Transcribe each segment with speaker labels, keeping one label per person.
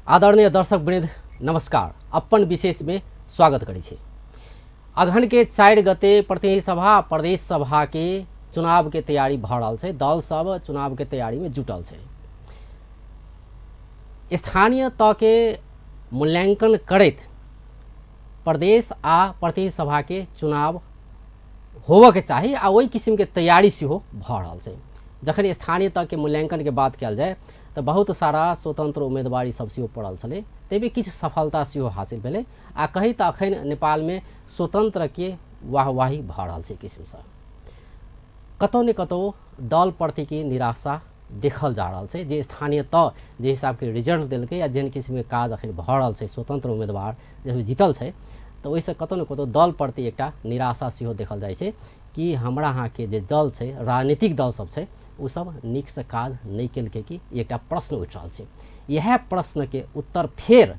Speaker 1: आदरणीय दर्शक वृन्द नमस्कार। अपन विशेष में स्वागत करै छी। अगहन के 4 गते प्रतिनिधि सभा प्रदेश सभा के चुनाव के तैयारी भऽ रहल छै। दल सब चुनाव के तैयारी में जुटल छै। स्थानीय तह के मूल्यांकन करैत प्रदेश आ प्रतिनिधि सभा के चुनाव होबऽ के चाही आ ओहि किसिम के तैयारी सेहो भऽ रहल छै। जखन स्थानीय तह के मूल्यांकन के बात कयल जाय तऽ बहुत सारा स्वतंत्र उम्मीदवारी सब सेहो पड़ल छलै, ताहिमे किछु सफलता सेहो हासिल भेलै आ कही तऽ अखन नेपालमे स्वतंत्र के वाहवाही भऽ रहल छै। किसिमसँ कतौ ने कतौ दल प्रतिके निराशा देखल जा रहल छै। जे स्थानीय तह जे हिसाबके रिजल्ट देलकै या जेहन किसिमके काज अखन भऽ रहल छै, स्वतंत्र उम्मीदवार जे जीतल छै, तऽ ओहिसँ कतौ ने कतौ दल प्रति एकटा निराशा सेहो देखल जाइ छै कि हमरा अहाँके जे दल छै, राजनीतिक दल सब छै, ओ सब नीकसँ काज नहि केलकै कि एकटा प्रश्न उठि रहल छै। इएह प्रश्नके उत्तर फेर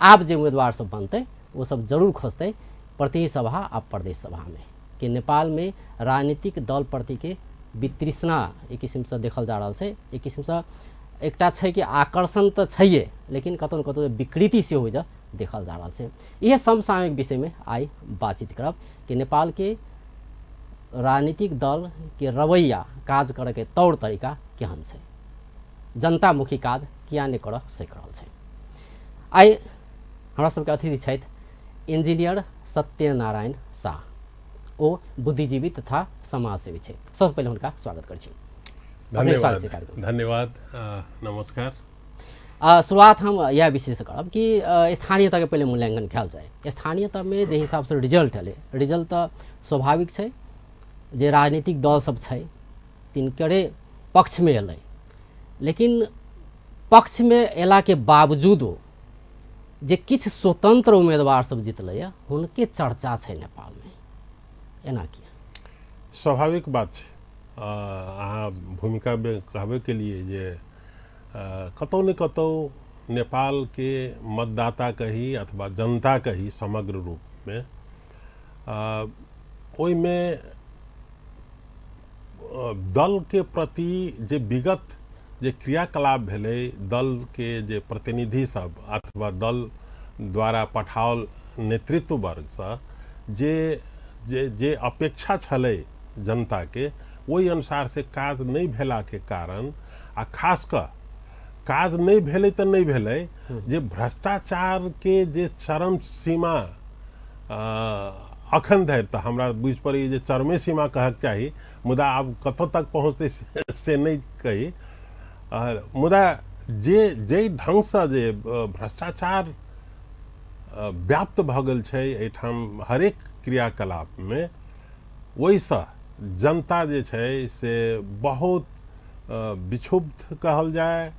Speaker 1: आब जे उम्मीदवार सब बनतै ओ सब जरूर खोजतै प्रतिनिधि सभा आ प्रदेश सभामे कि नेपालमे राजनीतिक दल प्रतिके वितृष्णा एक किसिमसँ देखल जा रहल छै। एक किसिमसँ एकटा छै कि आकर्षण तऽ छैहे, लेकिन कतौ ने कतौ विकृति सेहो जे देखल जा रहल छै। इएह समसामयिक विषयमे आइ बातचीत करब कि नेपालके राजनीतिक दल के रवैया, काज करैके तौर तरीका केहन छै, जनतामुखी काज किया नहि करऽ सकि रहल छै। आइ हमरा सबके अतिथि छथि इंजीनियर सत्यनारायण शाह। ओ बुद्धिजीवी तथा समाजसेवी छथि। सबसँ पहिले हुनका स्वागत करै छी।
Speaker 2: धन्यवाद, धन्यवाद, नमस्कार।
Speaker 1: शुरुआत हम इएह विषयसँ करब कि स्थानीय तहके पहिले मूल्यांकन कयल जाय। स्थानीय तहमे जे हिसाबसँ रिजल्ट एलै, रिजल्ट तऽ स्वाभाविक छै जे राजनीतिक दल सब छै तिनकरे पक्षमे एलै, लेकिन पक्षमे एलाके बावजूदो जे किछु स्वतंत्र उम्मीदवार सब जीतलै हुनके चर्चा छै नेपालमे, एना किया?
Speaker 2: स्वाभाविक बात छै। अहाँ भूमिकामे कहबे केलिए जे कतौ ने कतौ नेपालके मतदाता कही अथवा जनता कही समग्र रूपमे ओहिमे दलके प्रति जे विगत जे क्रियाकलाप भेलै, दलके जे प्रतिनिधि सब अथवा दल द्वारा पठाओल नेतृत्व वर्गसँ जे जे जे अपेक्षा छलै जनताके, ओहि अनुसार से काज नहि भेलाके कारण आ खास कऽ काज नहि भेलै तऽ नहि भेलै, जे भ्रष्टाचारके जे चरम सीमा अखन धरि तऽ हमरा बुझि पड़ैए जे चरमे सीमा कहक चाही, मुदा आब कतऽ तक पहुँचतै से नहि कही, मुदा जे जाहि ढङ्गसँ जे भ्रष्टाचार व्याप्त भऽ गेल छै एहिठाम हरेक क्रियाकलापमे, ओहिसँ जनता जे छै से बहुत विक्षुब्ध कहल जाय,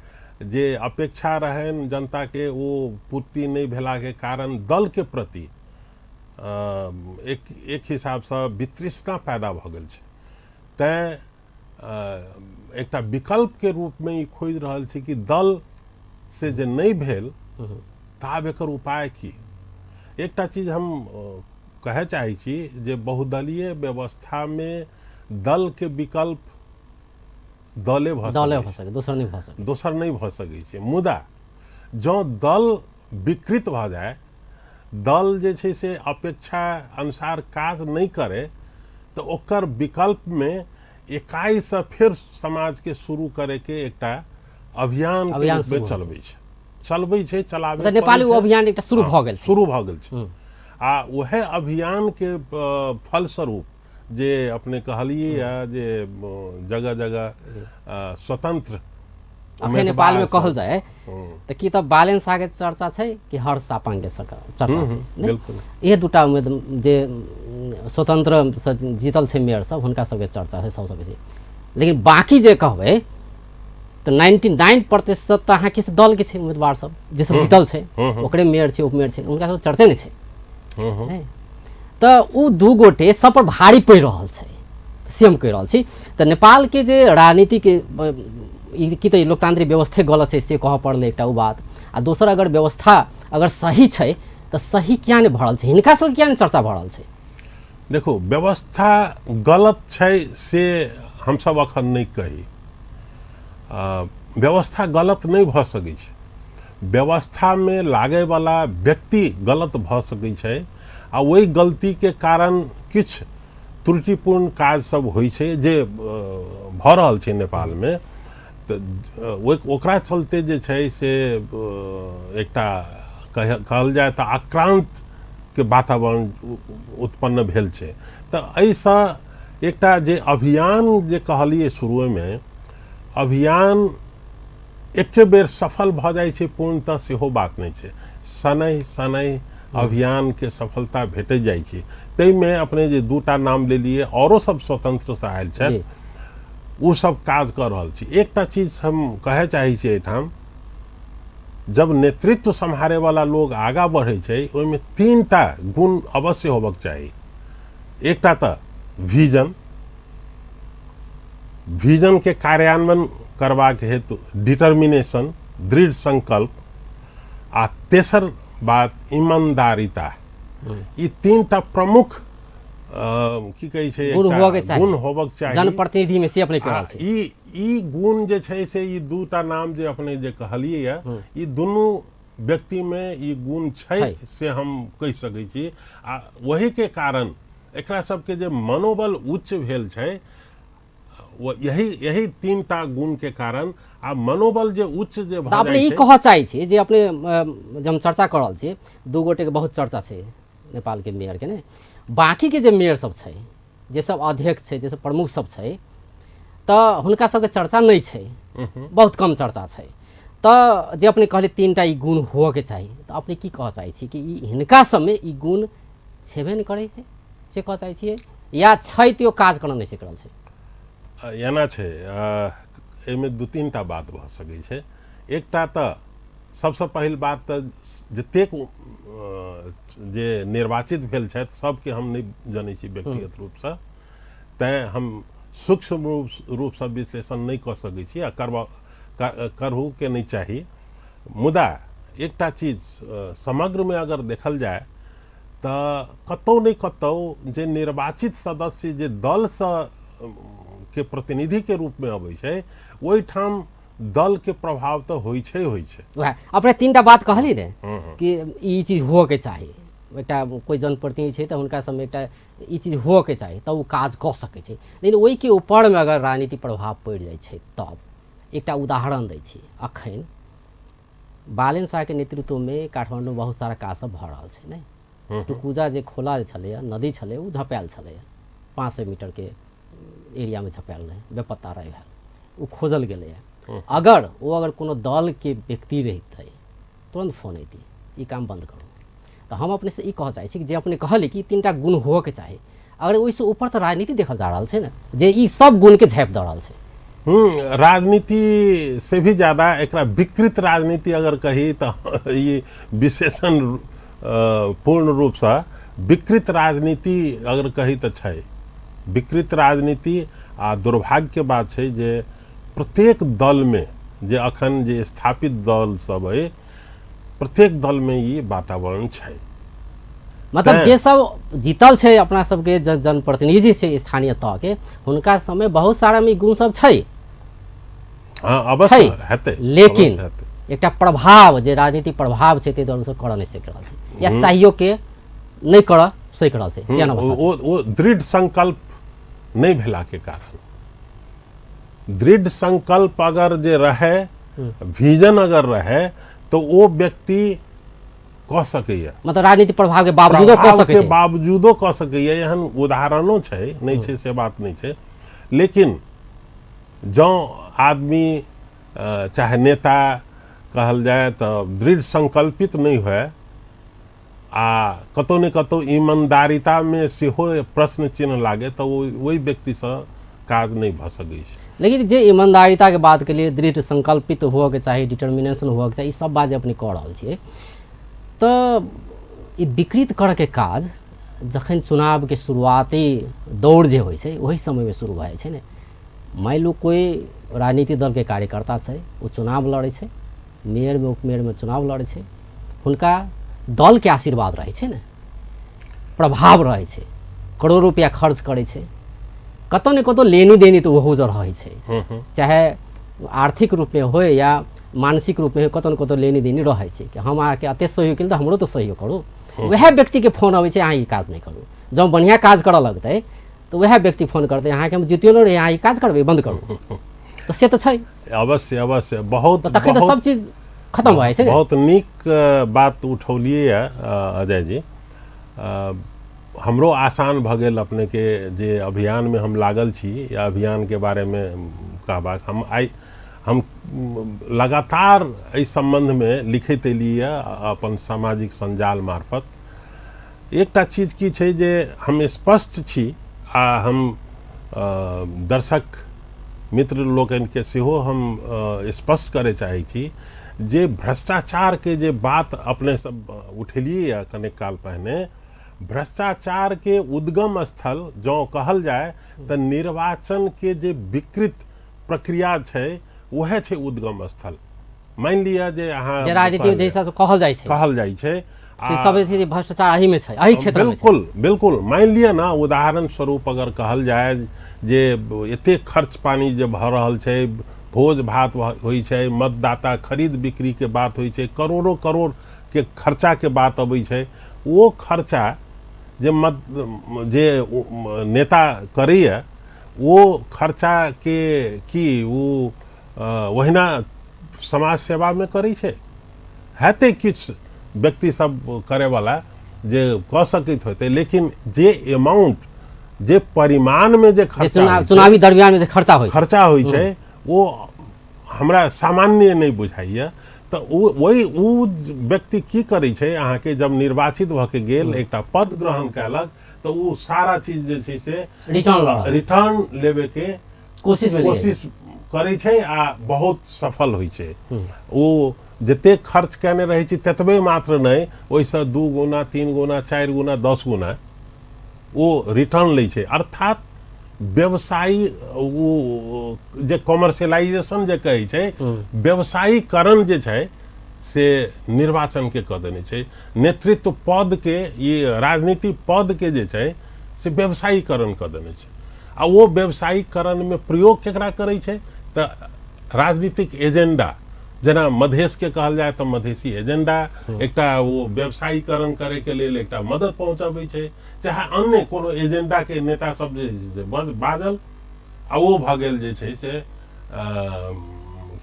Speaker 2: जे अपेक्षा रहनि जनताके ओ पूर्ति नहि भेलाके कारण दलके प्रति एक एक हिसाबसँ वितृष्णा पैदा भऽ गेल छै। तैँ एकटा विकल्पके रूपमे ई खोजि रहल छै कि दल से जे नहि भेल तऽ आब एकर उपाय की। एकटा चीज हम कहय चाहै छी जे बहुदलीय व्यवस्थामे दलके विकल्प दले भऽ
Speaker 1: दले भऽ सकै, दोसर नहि भऽ सकै,
Speaker 2: दोसर नहि भऽ सकै छै। मुदा जँ दल विकृत भऽ जाय, दल जे छै से अपेक्षा अनुसार काज नहि करे, तऽ ओकर विकल्पमे इकाइसँ फेर समाजके शुरू करैके एकटा अभियान
Speaker 1: अभियान
Speaker 2: रूपमे
Speaker 1: शुरू होइ छै।
Speaker 2: चलबै छै, चलबै छै, चलाबै
Speaker 1: तऽ नेपाली
Speaker 2: पड़ै
Speaker 1: ओ
Speaker 2: छै।
Speaker 1: अभियान एकटा शुरू भऽ गेल छै,
Speaker 2: शुरू भऽ गेल छै। आ वएह अभियानके फलस्वरूप जे अपने कहलियै जे जगह जगह स्वतंत्र
Speaker 1: अखन नेपालमे कहल जाय तऽ की तऽ बालेन शाहके चर्चा छै कि हर्ष सापाङके चर्चा छै?
Speaker 2: बिल्कुल।
Speaker 1: इहे दूटा उम्मीद जे स्वतंत्र से जीतल छै मेयर सब, हुनका सबके चर्चा छै सबसँ बेसी। लेकिन बाकी जे कहबै तऽ 99% तऽ अहाँके से दलके छै उम्मीदवार सब जे सब जीतल छै, ओकरे मेयर छै, उपमेयर छै, हुनका सब चर्चे नहि छै। तऽ ओ दू गोटे सब पर भारी पड़ि रहल छै, से हम कहि रहल छी। तऽ नेपालके जे राजनीतिक की तऽ लोकतांत्रिक व्यवस्थे गलत छै से कहऽ पड़लै एकटा ओ बात, आ दोसर अगर व्यवस्था अगर सही छै तऽ सही किया नहि भऽ रहल छै, हिनका सबके किया नहि चर्चा भऽ रहल छै?
Speaker 2: देखू, व्यवस्था गलत छै से हमसब अखन नहि कही। व्यवस्था गलत नहि भऽ सकै छै। व्यवस्थामे लागैवला व्यक्ति गलत भऽ सकै छै आ ओहि गलतीके कारण किछु त्रुटिपूर्ण काज सब होइ छै जे भऽ रहल छै नेपालमे। तऽ ओकरा चलते जे छै से एकटा कहल जाय तऽ आक्रान्तके वातावरण उत्पन्न भेल छै। तऽ एहिसँ एकटा जे अभियान जे कहलियै शुरुएमे, अभियान एके बेर सफल भऽ जाइ छै पूर्णतः सेहो बात नहि छै। शनैः शनैः अभियानके सफलता भेटै जाइ छै। ताहिमे अपने जे दूटा नाम लेलियै, औरो सब स्वतंत्रसँ आयल छथि, ओ सब काज कऽ रहल छी। एकटा चीज हम कहै चाहै छी एहिठाम, जब नेतृत्व सम्हारे वाला लोग आगाँ बढ़ै छै ओहिमे 3टा गुण अवश्य होबक चाही। एकटा तऽ विजन, विजन के कार्यान्वयन करबाक हेतु डिटर्मिनेशन, दृढ़ संकल्प, आ तेसर बात ईमानदारिता। ई 3टा प्रमुख की कहै छै
Speaker 1: गुण होबक चाही,
Speaker 2: गुण होबक चाही
Speaker 1: जनप्रतिनिधि में, से अपने कह रहल छी।
Speaker 2: ई गुण जे छै से ई 2टा नाम जे अपने जे कहलियै ई दुनू व्यक्ति में ई गुण छै से हम कहि सकै छी। आ वही के कारण एकरा सबके जे मनोबल उच्च भेल छै, वो यही यही 3टा गुण के कारण आ मनोबल जे उच्च जे
Speaker 1: भऽ अपने ई कहऽ चाहै छी जे अपने जब हम चर्चा कऽ रहल छी, 2 गोटे के बहुत चर्चा छै नेपाल के मेयर के ने, बाकी के जे मेयर सब छै, जे सब अध्यक्ष छै, जे सब प्रमुख सब छै, तऽ हुनका सबके चर्चा नहि छै, बहुत कम चर्चा छै। तऽ जे अपने कहलियै 3टा ई गुण होअके चाही, तऽ अपने की कहऽ चाहै छी कि ई हिनका सबमे ई गुण छेबे नहि करै छै से कहऽ चाहै छियै, या छै तऽ काज करऽ नहि सकि रहल छै?
Speaker 2: एना छै, एहिमे 2-3टा बात भऽ सकै छै। एकटा तऽ सबसँ पहिल बात तऽ जतेक जे निर्वाचित भेल छथि सबके हम नहि जनै छी व्यक्तिगत रूपसँ, तैँ हम सूक्ष्म रूपसँ विश्लेषण नहि कऽ सकै छी आ करहुके नहि चाही। मुदा एकटा चीज समग्रमे अगर देखल जाय तऽ कतहु नहि कतहु जे निर्वाचित सदस्य जे दलसँ के प्रतिनिधिके रूपमे अबै छै ओहिठाम दल के प्रभाव तऽ होइ छै, होइ छै।
Speaker 1: वएह अपने 3टा बात कहली ने कि ई चीज होअके चाही, एकटा कोइ जनप्रतिनिधि छै तऽ हुनका सबमे एकटा ई चीज होअके चाही तऽ ओ काज कऽ सकै छै, लेकिन ओहिके ऊपरमे अगर राजनीतिक प्रभाव पड़ि जाइ छै तब एकटा उदाहरण दै छी। अखन बालेन शाहके नेतृत्वमे काठमाण्डू बहुत सारा काज सब भऽ रहल छै ने, टुकुजा जे खोला जे छलैए, नदी छलै, ओ झपायल छलैए, 500 मीटरके एरियामे झपायल रहै, बेपत्ता रहै भेल, ओ खोजल गेलैए। अगर ओ अगर कोनो दलके व्यक्ति रहितै तुरन्त फोन अयतै, ई काम बन्द करू। तऽ हम अपनेसँ ई कहऽ चाहै छी कि जे अपने कहली कि 3टा गुण होअके चाही, अगर ओहिसँ ऊपर तऽ राजनीति देखल जा रहल छै ने, जे ई सब गुणके झाँपि दऽ रहल छै।
Speaker 2: राजनीति से भी ज़्यादा एकरा विकृत राजनीति अगर कही तऽ ई विशेषण पूर्ण रूपसँ विकृत राजनीति अगर कही तऽ छै विकृत राजनीति। आ दुर्भाग्यके बात छै जे प्रत्येक दलमे जे अखन जे स्थापित दल सब अइ प्रत्येक दलमे ई वातावरण छै।
Speaker 1: मतलब जे सब जीतल छै अपना सबके जनप्रतिनिधि छै स्थानीय तहके, हुनका सबमे बहुत सारा में गुण सब छै।
Speaker 2: हाँ, अवश्य हेतै,
Speaker 1: लेकिन एकटा प्रभाव जे राजनीतिक प्रभाव छै ताहि दुआरे सब करऽ नहि सकि रहल छै या चाहियो के नहि करऽ सकि रहल छै, तेहन अवस्था छै।
Speaker 2: ओ दृढ़ संकल्प नहि भेला के कारण, दृढ़ संकल्प अगर जे रहे, विजन अगर रहे तो ओ व्यक्ति कऽ सकैया,
Speaker 1: मतलब राजनीतिक प्रभाव के बावजूदो कऽ सकै
Speaker 2: छै, बावजूदो कऽ सकैया। एहन उदाहरणो छै, नहि छै से बात नहि छै। लेकिन जँ आदमी चाहे नेता कहल जाय तऽ दृढ़ संकल्पित नहि हुए आ कतहु ने कतहु ईमानदारितामे सेहो प्रश्न चिन्ह लागे तऽ ओहि व्यक्तिसँ काज नहि भऽ सकै छै।
Speaker 1: लेकिन जे ईमानदारिताके बात के लिए दृढ़ संकल्पित होअके चाही, डिटर्मिनेशन होअके चाही, ई सब बात जे अपने कऽ रहल छियै, तऽ ई विकृत करऽके काज जखन चुनावके शुरुआती दौड़ जे होइ छै ओहि समयमे शुरू भऽ जाइ छै ने। मानि लू कोइ राजनीतिक दलके कार्यकर्ता छै, ओ चुनाव लड़ै छै, मेयरमे उपमेयरमे चुनाव लड़ै छै, हुनका दलके आशीर्वाद रहै छै ने, प्रभाव रहै छै, करोड़ों रुपया खर्च करै छै, कतौ ने कतौ लेनी देनी तऽ ओहो जे रहै छै, चाहे आर्थिक रूपमे होय या मानसिक रूपमे कतौ ने कतौ लेनी देनी रहै छै कि हम अहाँके एते सहयोग केलहुँ तऽ हमरो तऽ सहयोग करू। वएह व्यक्तिके फोन अबै छै, अहाँ ई काज नहि करू। जँ बढ़िआँ काज करऽ लगतै तऽ वएह व्यक्ति फोन करतै, अहाँके हम जितियो नहि रही, अहाँ ई काज करबै, बन्द करू। तऽ से तऽ छै।
Speaker 2: अवश्य अवश्य, बहुत
Speaker 1: तखन तऽ सब चीज खतम भऽ जाइ छै।
Speaker 2: बहुत नीक बात उठौलियै अजय जी। हमरो आसान भऽ गेल अपनेके जे अभियानमे हम लागल छी या अभियानके बारेमे कहबाक। हम आइ हम लगातार एहि सम्बन्धमे लिखैत एलियै अपन सामाजिक सञ्जाल मार्फत। एकटा चीज की छै जे हम स्पष्ट छी आ हम दर्शक मित्र लोकनिके सेहो हम स्पष्ट करय चाहै छी जे भ्रष्टाचारके जे बात अपने सब उठेलियै कनेक काल पहिने, भ्रष्टाचारके उद्गम स्थल जँ कहल जाय तऽ निर्वाचनके जे विकृत प्रक्रिया छै वएह छै उद्गम स्थल। मानि लिअ जे अहाँ
Speaker 1: जे राजनीतिमे जे हिसाबसँ कहल जाइ छै,
Speaker 2: कहल जाइ छै
Speaker 1: से सब जे छै भ्रष्टाचार एहिमे छै, एहि क्षेत्रमे।
Speaker 2: बिल्कुल बिल्कुल। मानि लिअ ने उदाहरण स्वरूप अगर कहल जाय जे एतेक खर्च पानी जे भऽ रहल छै, भोज भात होइ छै, मतदाता खरीद बिक्रीके बात होइ छै, करोड़ों करोड़ के खर्चाके बात अबै छै, ओ खर्चा जे मत जे नेता करैए ओ खर्चाके की ओ ओहिना समाज सेवामे करै छै? हेतै किछु व्यक्ति सब करैवला जे कऽ सकैत होतै, लेकिन जे अमाउंट जे परिमाणमे जे खर्चा
Speaker 1: चुनावी दरमियानमे जे खर्चा होइ
Speaker 2: खर्चा होइ छै ओ हमरा सामान्य नहि बुझाइए। तऽ ओ ओहि ओ व्यक्ति की करै छै, अहाँके जब निर्वाचित भऽ के गेल, एकटा पद ग्रहण कयलक, तऽ ओ सारा चीज जे छै से रिटर्न लेबेके कोशिश करै छै आ बहुत सफल होइ छै। ओ जतेक खर्च कयने रहै छै ततबे मात्र नहि, ओहिसँ 2 गुना 3 गुना 4 गुना 10 गुना ओ रिटर्न लै छै। अर्थात व्यवसायी ओ जे कॉमर्शियलाइजेशन जे कहै छै, व्यवसायीकरण जे छै से निर्वाचनके कऽ देने छै। नेतृत्व पदके, ई राजनीति पदके जे छै से व्यवसायीकरण कऽ देने छै। आ ओ व्यवसायीकरणमे प्रयोग केकरा करै छै तऽ राजनीतिक एजेंडा, जेना मधेशके कहल जाय तऽ मधेशी एजेंडा एकटा ओ व्यवसायीकरण करैके लेल एकटा मदद पहुँचबै छै, चाहे अन्य कोनो एजेंडाके नेता सब जे बाजल आ ओ भऽ गेल जे छै से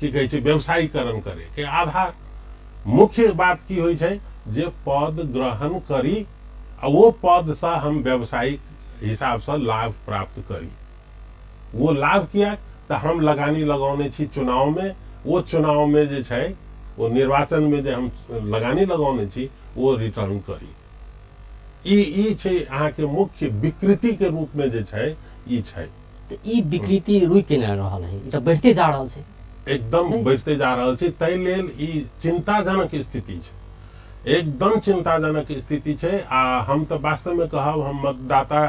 Speaker 2: की कहै छै व्यवसायीकरण करैके आधार। मुख्य बात की होइ छै जे पद ग्रहण करी आ ओ पदसँ हम व्यवसायिक हिसाबसँ लाभ प्राप्त करी। वो लाभ किया तऽ हम लगानी लगौने छी चुनावमे, ओ चुनावमे जे छै ओ निर्वाचनमे जे हम लगानी लगौने छी ओ रिटर्न करी। ई छै अहाँके मुख्य विकृतिके रूपमे जे छै ई छै।
Speaker 1: तऽ ई विकृति रुकि नहि रहल है, ई तऽ बढ़िते जा रहल छै,
Speaker 2: एकदम बढ़िते जा रहल छै। ताहि लेल ई चिन्ताजनक स्थिति छै, एकदम चिन्ताजनक स्थिति छै। आ हम तऽ वास्तवमे कहब, हम मतदाता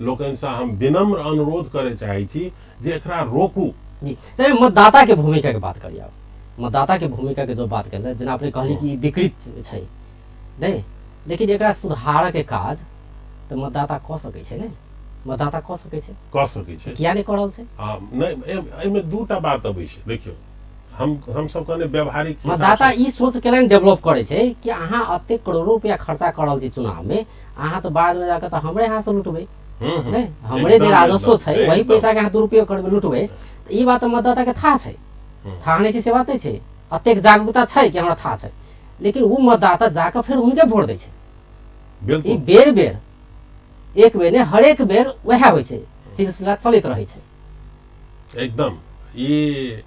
Speaker 2: लोकनिसँ हम विनम्र अनुरोध करय चाहै छी जे एकरा रोकू।
Speaker 1: जी, तऽ मतदाताके भूमिकाके बात करिए। मतदाताके भूमिकाके जो बात कयल जाय, जेना अपने कहली कि ई विकृत छै नहि, लेकिन एकरा सुधारके काज तऽ मतदाता कऽ सकै छै ने? मतदाता कऽ सकै छै,
Speaker 2: कऽ सकै छै,
Speaker 1: किया नहि कऽ रहल छै?
Speaker 2: नहि, एहिमे दूटा बात अबै छै। देखियौ, हमसब कने व्यवहारिक
Speaker 1: मतदाता ई सोच केलनि डेवलप करै छै कि अहाँ एतेक करोड़ो रुपया खर्चा कऽ रहल छी चुनावमे, अहाँ तऽ बादमे जाकऽ तऽ हमरे हाथसँ लुटबै नहि, हमरे जे राजस्व छै वही पैसाके अहाँ दुरुपयोग करबै, लुटबै। तऽ ई बात तऽ मतदाताके थाह छै, थाह नहि छै से बात नहि छै, एतेक जागरूकता छै कि हमरा थाह छै, लेकिन ओ मतदाता जाकऽ फेर हुनके वोट दै छै। ई बेर बेर, एक बेर नहि, हरेक बेर वएह होइ छै, सिलसिला चलैत रहै छै
Speaker 2: एकदम। ई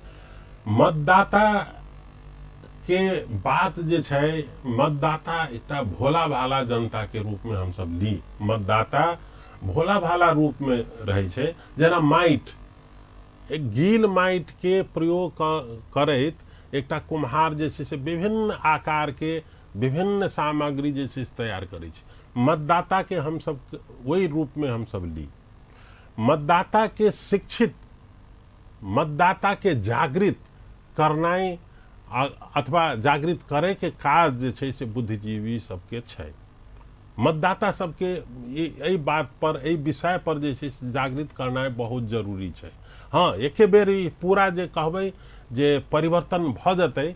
Speaker 2: मतदाता के बात जे छै, मतदाता एकटा भोला भाला जनता के रूप में हमसब ली, मतदाता भोला भाला रूप में रहै छै। जेना माटि, एक गील माटि के प्रयोग करैत एकटा कुम्हार जे छै से विभिन्न आकार के विभिन्न सामग्री जे छै से तैयार करै छै। मतदाता के हमसब ओहि रूप में हमसब ली। मतदाता के शिक्षित, मतदाता के जागृत करनाइ अथवा जागृत करैके काज जे छै से बुद्धिजीवी सबके छै। मतदाता सबके एहि बात पर, एहि विषय पर जे छै से जागृत करनाइ बहुत जरूरी छै। हाँ, एके बेर ई पूरा जे कहबै जे परिवर्तन भऽ जेतै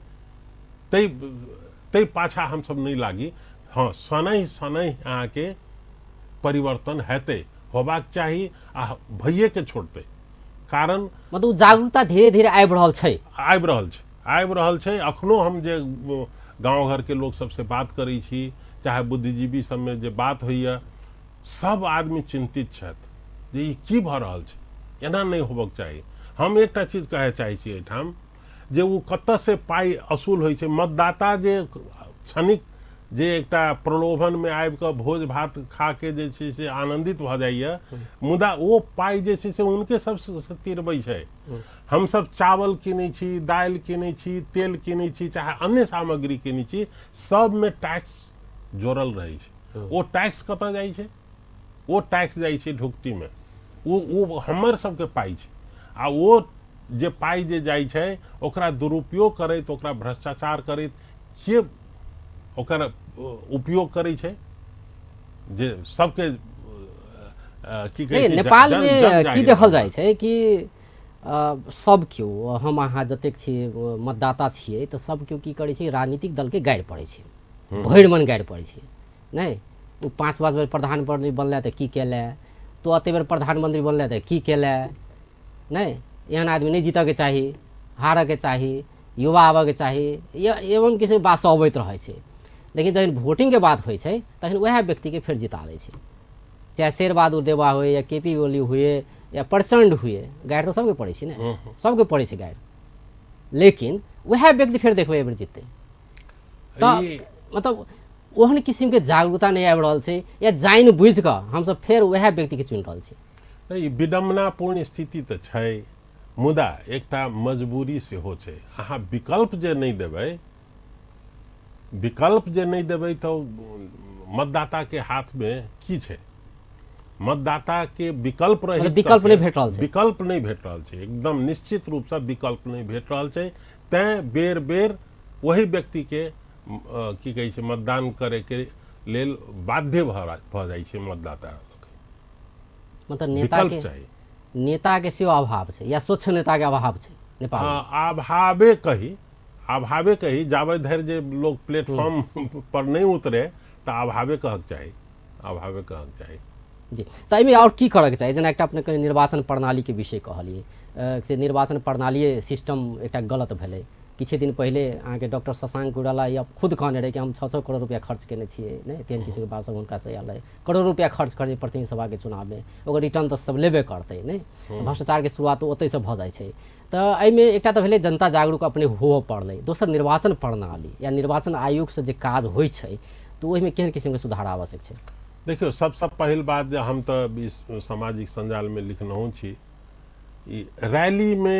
Speaker 2: ताहि पाछा हमसब नहि लागी। हँ, शनैः शनैः अहाँके परिवर्तन हेतै, होबाक चाही आ भइएके छोड़तै। कारण
Speaker 1: मतलब जागरूकता धीरे धीरे आबि रहल छै,
Speaker 2: आबि रहल छै, आबि रहल छै। अखनो हम जे गाँव घरके लोक सबसँ बात करै छी, चाहे बुद्धिजीवी सबमे जे बात होइए, सब आदमी चिन्तित छथि जे ई की भऽ रहल छै, एना नहि होबक चाही। हम एकटा चीज कहय चाहै छी एहिठाम जे ओ कतऽसँ पाइ असूल होइ छै। मतदाता जे क्षणिक जे एकटा प्रलोभनमे आबि कऽ भोज भात खा के जे छै से आनन्दित भऽ जाइए, मुदा ओ पाइ जे छै से हुनके सबसँ तिरबै छै। हमसब चावल कीनै छी, दालि कीनै छी, तेल कीनै छी, चाहे अन्य सामग्री कीनै छी, सबमे टैक्स जोड़ल रहै छै। ओ टैक्स कतऽ जाइ छै? ओ टैक्स जाइ छै ढुकटीमे। ओ हमर सबके पाइ छै आ ओ जे पाइ जे जाइ छै ओकरा दुरुपयोग करैत, ओकरा भ्रष्टाचार करैत के ओकर उपयोग करै छै जे सबके की कहै छै।
Speaker 1: नेपालमे की देखल जाइ छै कि सब केओ, हम अहाँ जतेक छियै मतदाता छियै, तऽ सब केओ की करै छै, राजनीतिक दलके गारि पड़ै छै, भरि मन गारि पड़ै छै। नहि ओ 5 बेर प्रधानमंत्री बनलै तऽ की केलै, तो एते बेर प्रधानमंत्री बनलै तऽ की केलै, नहि एहन आदमी नहि जीतऽके चाही, हारऽके चाही, युवा आबऽके चाही, एवं किसी बात सब अबैत रहै छै। लेकिन जखन वोटिंगके बात होइ छै तखन वएह व्यक्तिके फेर जिता दै छै, चाहे शेरबहादुर देवा हुए या के पी ओली हुए या प्रचण्ड हुए, गारि तऽ सबके पड़ै छै ने, सबके पड़ै छै गारि, लेकिन वएह व्यक्ति फेर देखबै एहि बेर जिततै। तऽ मतलब ओहन किसिमके जागरूकता नहि आबि रहल छै या जानि बुझि कऽ हमसब फेर वएह व्यक्तिके चुनि रहल छी।
Speaker 2: नहि, ई विडम्बनापूर्ण स्थिति तऽ छै, मुदा एकटा मजबूरी सेहो छै। अहाँ विकल्प जे नहि देबै, विकल्प जे नहि देबै तऽ मतदाताके हाथमे की छै? मतदाताके विकल्प रहित
Speaker 1: विकल्प नहि भेट रहल छै,
Speaker 2: विकल्प नहि भेट रहल छै, एकदम निश्चित रूपसँ विकल्प नहि भेट रहल छै। तैँ बेर बेर वही व्यक्तिके की कहै छै मतदान करैके लेल बाध्य भऽ जाइ छै मतदाता।
Speaker 1: मतलब नेताके चाही, नेताके सेहो अभाव छै या स्वच्छ नेताके अभाव छै नेपाल?
Speaker 2: अभावे कही, अभावे कही, जाबे धरि जे लोग प्लेटफॉर्म पर नहि उतरे तऽ अभावे कहक चाही, अभावे कहक चाही।
Speaker 1: जी, तऽ एहिमे आओर की करऽके चाही? जेना एकटा अपने निर्वाचन प्रणालीके विषय कहलियै से निर्वाचन प्रणालीए सिस्टम एकटा गलत भेलै। किछु दिन पहिले अहाँके डॉक्टर शशांक कोइराला या खुद कहने रहै कि हम 6-6 करोड़ रुपया खर्च केने छियै, नहि तेहन किसिमके बात सब हुनकासँ आयल रहै। करोड़ रुपया खर्च करै प्रतिनिधि सभाके चुनावमे, ओकर रिटर्न तऽ सब लेबे करतै, नहि? भ्रष्टाचारके शुरुआत ओतहिसँ भऽ जाइ छै। तऽ एहिमे एकटा तऽ भेलै जनता जागरूक अपने होबऽ पड़लै, दोसर निर्वाचन प्रणाली या निर्वाचन आयोगसँ जे काज होइ छै तऽ ओहिमे केहन किसिमके सुधार आवश्यक छै?
Speaker 2: देखियौ, सबसँ पहिल बात जे हम तऽ सामाजिक सञ्जालमे लिखनहुँ छी, ई रैलीमे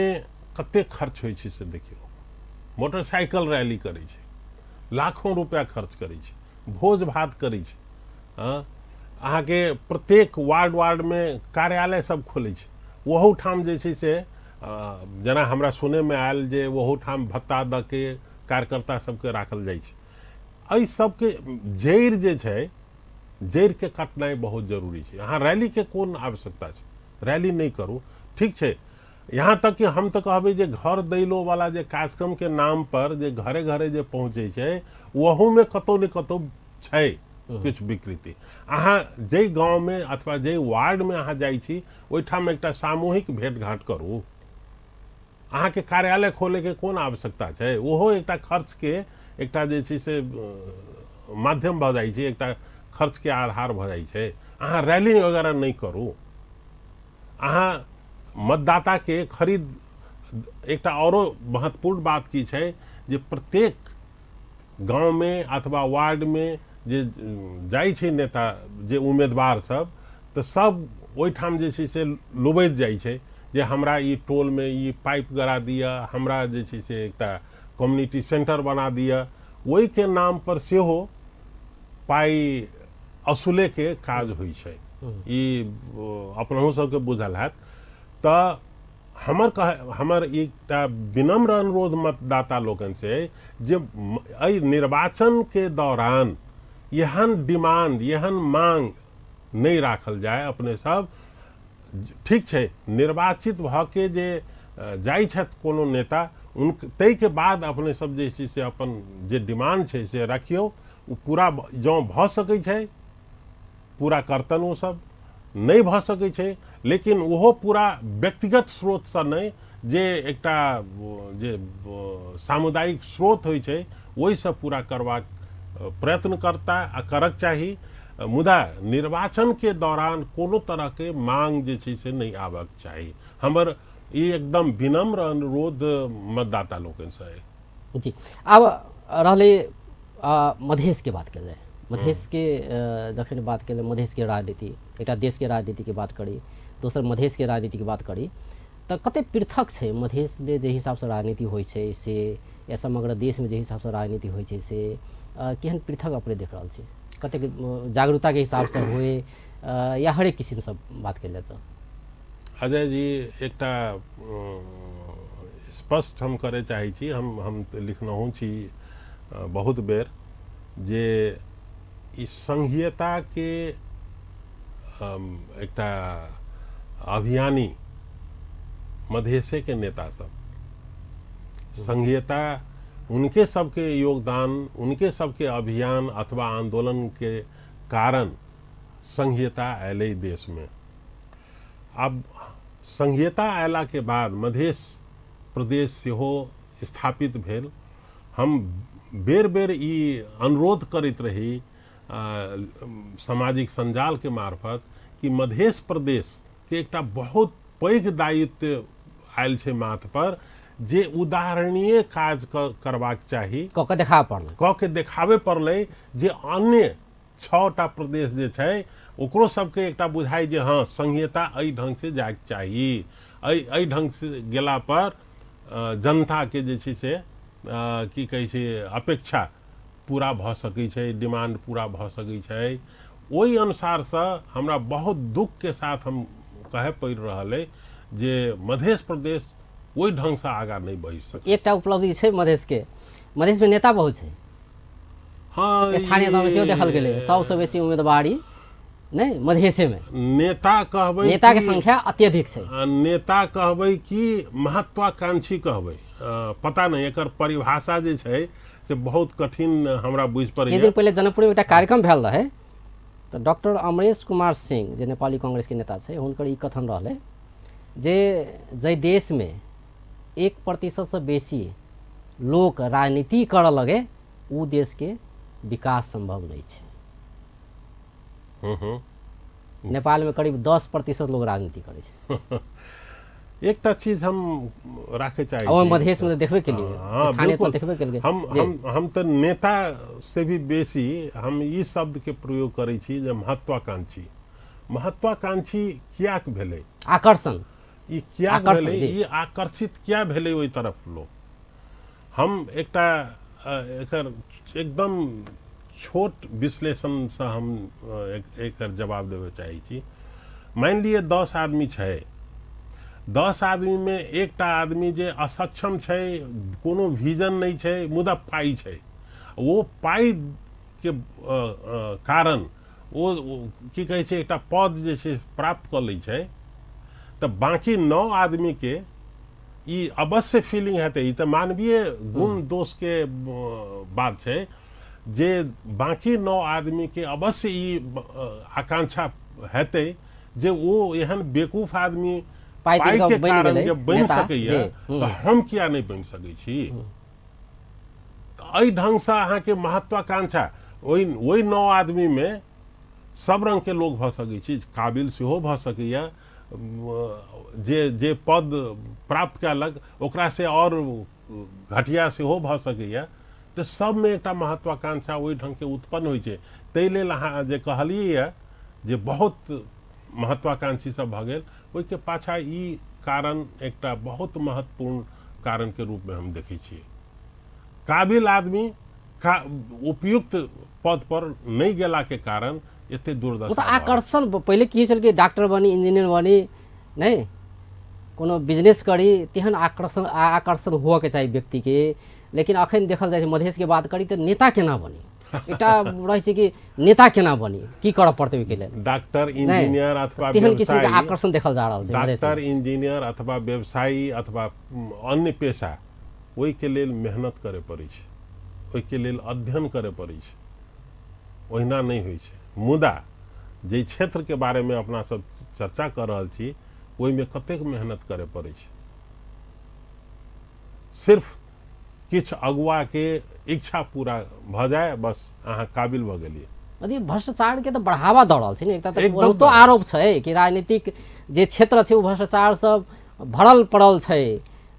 Speaker 2: कतेक खर्च होइ छै से देखियौ। मोटरसाइकिल रैली करै छै, लाखों रुपया खर्च करै छै, भोज भात करै छै, अहाँके प्रत्येक वार्ड वार्डमे कार्यालय सब खोलै छै, ओहूठाम जे छै से जेना हमरा सुनैमे आयल जे ओहूठाम भत्ता दऽ के कार्यकर्ता सबके राखल जाइ छै। एहि सबके जड़ि जे छै, जड़िके कटनाइ बहुत जरूरी छै। अहाँ रैलीके कोन आवश्यकता छै? रैली नहि करू, ठीक छै। यहाँ तक कि हम तऽ कहबै जे घर दैलोवला जे कार्यक्रमके नाम पर जे घरे घरे जे पहुँचै छै ओहूमे कतहु ने कतहु छै किछु विकृति। अहाँ जाहि गाँवमे अथवा जाहि वार्डमे अहाँ जाइ छी ओहिठाम एकटा सामूहिक भेँटघाँट करू। अहाँके कार्यालय खोलैके कोन आवश्यकता छै? ओहो एकटा खर्चके एकटा जे छै से माध्यम भऽ जाइ छै, एकटा खर्चके आधार भऽ जाइ छै। अहाँ रैली वगैरह नहि करू। अहाँ मतदाताके खरीद, एकटा औरो महत्वपूर्ण बात की छै जे प्रत्येक गाँवमे अथवा वार्डमे जे जाइ छै नेता, जे उम्मीदवार सब, तऽ सब ओहिठाम जे छै से लुबैत जाइ छै जे हमरा ई टोलमे ई पाइप गड़ा दिअ, हमरा जे छै से एकटा कम्युनिटी सेंटर बना दिअ। ओहिके नाम पर सेहो पाइ असूलेके काज होइ छै, ई अपनहु सबके बुझल हैत। तऽ हमर एकटा विनम्र अनुरोध मतदाता लोकनि से जे एहि निर्वाचनके दौरान एहन डिमांड, एहन मांग नहि राखल जाय। अपने सब ठीक छै, निर्वाचित भऽ के जे जाइ छथि कोनो नेता, उन ताहिके बाद अपने सब जे छै से अपन जे डिमांड छै से रखियौ, ओ पूरा जँ भऽ सकै छै पूरा करतन ओ सब, नहि भऽ सकै छै लेकिन ओहो पूरा व्यक्तिगत स्रोतसँ नहि, जे एकटा जे सामुदायिक स्रोत होइ छै ओहिसँ पूरा करबाक प्रयत्न करता आ करक चाही। मुदा निर्वाचनके दौरान कोनो तरहके मांग जे छै से नहि आबक चाही। हमर ई एकदम विनम्र अनुरोध मतदाता लोकनिसँ अइ।
Speaker 1: जी, आब रहलै मधेशके बात कयल जाय। मधेशके जखन बात कयल जाय, मधेशके राजनीति, एकटा देशके राजनीतिके बात करी, दोसर मधेशके राजनीतिके बात करी, तऽ कतेक पृथक छै मधेशमे जे हिसाबसँ राजनीति होइ छै से, या समग्र देशमे जे हिसाबसँ राजनीति होइ छै से केहन पृथक अपने देख रहल छी? कतेक जागरूकताके हिसाबसँ होय या हरेक किसिमसँ बात कयल जाय तऽ?
Speaker 2: अजय जी, एकटा स्पष्ट हम करय चाहै छी, हम तऽ लिखनहुँ छी बहुत बेर जे ई संघीयताके एकटा अभियानी मधेशेके नेता सब, संघीयता उनके सबके योगदान, उनके सबके अभियान अथवा आंदोलन के कारण संघीयता अयलै देशमे। आब संघीयता अयला के बाद मधेश प्रदेश सेहो स्थापित भेल। हम बेर बेर ई अनुरोध करैत रही सामाजिक सञ्जाल के मार्फत कि मधेश प्रदेश के एकटा बहुत पैघ दायित्व आयल छै माथ पर, जे उदाहरणीय काज करबाक चाही,
Speaker 1: कऽ के देखाबऽ पड़लै,
Speaker 2: कऽ के देखाबे पड़लै जे अन्य 6टा प्रदेश जे छै ओकरो सबके एकटा बुझाइ जे हँ संघीयता एहि ढङ्गसँ जाइके चाही, एहि ढङ्गसँ गेला पर जनताके जे छै से की कहै छै अपेक्षा पूरा भऽ सकै छै, डिमांड पूरा भऽ सकै छै। ओहि अनुसारसँ हमरा बहुत दुःखके साथ हम कहय पड़ि रहल अइ जे मधेश प्रदेश ओहि ढङ्गसँ आगाँ नहि बढ़ि सकै।
Speaker 1: एकटा उपलब्धि छै मधेशके, मधेशमे नेता बहुत छै।
Speaker 2: हाँ,
Speaker 1: स्थानीय तहमे सेहो देखल गेलै सबसँ बेसी उम्मीदवारी नहि मधेशेमे।
Speaker 2: नेता कहबै,
Speaker 1: नेताके संख्या अत्यधिक छै।
Speaker 2: नेता कहबै कि महत्वाकांक्षी कहबै, पता नहि, एकर परिभाषा जे छै से बहुत कठिन हमरा बुझि पड़ैए।
Speaker 1: किछु दिन पहिले जनकपुरमे एकटा कार्यक्रम भेल रहै तऽ डॉक्टर अमरेश कुमार सिंह जे नेपाली कांग्रेसके नेता छै हुनकर ई कथन रहलै जे जाहि देशमे 1% बेसी लोक राजनीति करऽ लगे ओ देशके विकास सम्भव नहि छै। नेपालमे करीब 10% लोग राजनीति करै छै।
Speaker 2: एकटा चीज हम राखै चाहै
Speaker 1: छी, मधेशमे तऽ देखबे केलियै, स्थानीय तऽ देखबे केलियै।
Speaker 2: हम तऽ नेता से भी बेसी हम ई शब्दके प्रयोग करै छी जे महत्वाकांक्षी। महत्वाकांक्षी कियाक भेलै?
Speaker 1: आकर्षण।
Speaker 2: ई किया भेलै? ई आकर्षित किया भेलै ओहि तरफ लोक? हम एकटा एकर एकदम छोट विश्लेषणसँ हम एकर जवाब देबय चाहै छी। मानि लिअ 10 आदमी छै, 10 आदमीमे एकटा आदमी जे असक्षम छै, कोनो विजन नहि छै, मुदा पाइ छै, ओ पाइके कारण ओ की कहै छै एकटा पद जे छै प्राप्त कऽ लै छै, तऽ बाँकी 9 आदमीके ई अवश्य फीलिंग हेतै। ई तऽ मानवीय गुण दोषके बात छै जे बाँकी 9 आदमीके अवश्य ई आकांक्षा हेतै जे ओ एहन बेवकूफ आदमी पाइके कारण जे बनि सकैए तऽ हम किया नहि बनि सकै छी। तऽ एहि ढङ्गसँ अहाँके महत्वाकांक्षा ओहि 9 आदमीमे सब रङ्गके लोक भऽ सकै छी, काबिल सेहो भऽ सकैए, जे जे पद प्राप्त कयलक ओकरा से आओर घटिया सेहो भऽ सकैए। तऽ सबमे एकटा महत्वाकांक्षा ओहि ढङ्गके उत्पन्न होइ छै। ताहि लेल अहाँ जे कहलियै जे बहुत महत्वाकांक्षी सब भऽ गेल, ओहिके पाछाँ ई कारण एकटा बहुत महत्वपूर्ण कारणके रूपमे हम देखै छियै। काबिल आदमी उपयुक्त पद पर नहि गेलाके कारण एते दुर्दशा।
Speaker 1: ओ तऽ आकर्षण पहिले की छल कि डॉक्टर बनी, इंजीनियर बनी, नहि कोनो बिजनेस करी, तेहन आकर्षण हुअके चाही व्यक्तिके। लेकिन अखन देखल जाइ छै मधेशके बात करी तऽ नेता केना बनी, एकटा रहै छै कि नेता केना बनी, की करऽ पड़तै ओहिके लेल।
Speaker 2: डॉक्टर, इंजीनियर अथवा
Speaker 1: तेहन किसिमके आकर्षण देखल जा रहल छै।
Speaker 2: डॉक्टर, इंजीनियर अथवा व्यवसायी अथवा अन्य पेशा ओहिके लेल मेहनत करय पड़ै छै, ओहिके लेल अध्ययन करय पड़ै छै, ओहिना नहि होइ छै। मुदा जाहि क्षेत्रके बारेमे अपना सब चर्चा कऽ रहल छी ओहिमे कतेक मेहनत करय पड़ै छै। सिर्फ किछु अगुआके इच्छा पूरा भऽ जाय, बस अहाँ काबिल भऽ गेलियै।
Speaker 1: अथी भ्रष्टाचारके तऽ बढ़ावा दऽ रहल छै ने। एकटा तऽ बहुतो आरोप छै कि राजनीतिक जे क्षेत्र छै ओ भ्रष्टाचारसँ भरल पड़ल छै।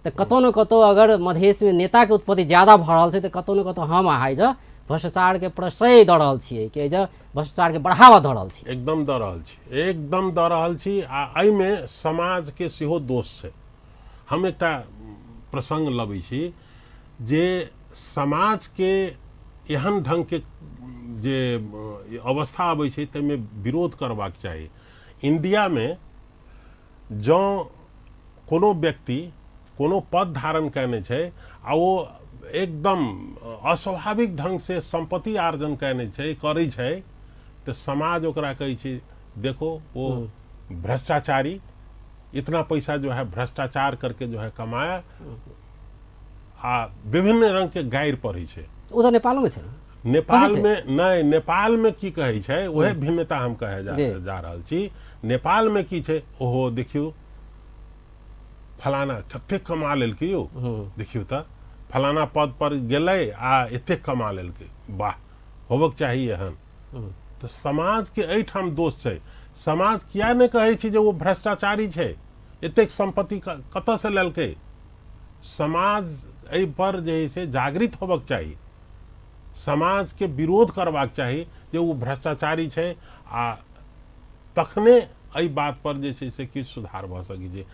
Speaker 1: तऽ कतहु ने कतहु अगर मधेशमे नेताके उत्पत्ति ज्यादा भऽ रहल छै तऽ कतहु ने कतहु हम अहाँ जे भ्रष्टाचारके प्रश्रय दऽ रहल छियै कि जे भ्रष्टाचारके बढ़ावा दऽ रहल छी।
Speaker 2: एकदम दऽ रहल छी, एकदम दऽ रहल छी। आ एहिमे समाजके सेहो दोष छै। हम एकटा प्रसंग लबै छी जे समाजके एहन ढङ्गके जे अवस्था अबै छै ताहिमे विरोध करबाक चाही। इंडियामे जँ कोनो व्यक्ति कोनो पद धारण कयने छै आ ओ एकदम अस्वाभाविक ढङ्गसँ सम्पत्ति आर्जन कयने छै, करै छै, तऽ समाज ओकरा कहै छै देखो वो भ्रष्टाचारी, इतना पैसा जो है भ्रष्टाचार करके जो है कमाया, आ विभिन्न रंग के गारि पढ़ै छै।
Speaker 1: ओ तऽ नेपालोमे छै।
Speaker 2: नेपालमे नहि, नेपालमे की कहै छै उएह भिन्नता हम कहै जा रहल छी। नेपालमे की छै, ओहो देखियौ फलाना कतेक कमा लेलकै यौ, देखियौ तऽ फलाना पद पर गेलै आ एतेक कमा लेलकै, वाह होबक चाही एहन। तऽ समाजके एहिठाम दोष छै। समाज किया नहि कहै छै जे ओ भ्रष्टाचारी छै, एतेक सम्पत्ति कतऽसँ लेलकै। समाज एहि पर जे है से जागृत होबक चाही, समाजके विरोध करबाक चाही जे ओ भ्रष्टाचारी छै, आ तखने एहि बात पर जे छै से किछु सुधार भऽ सकै छै।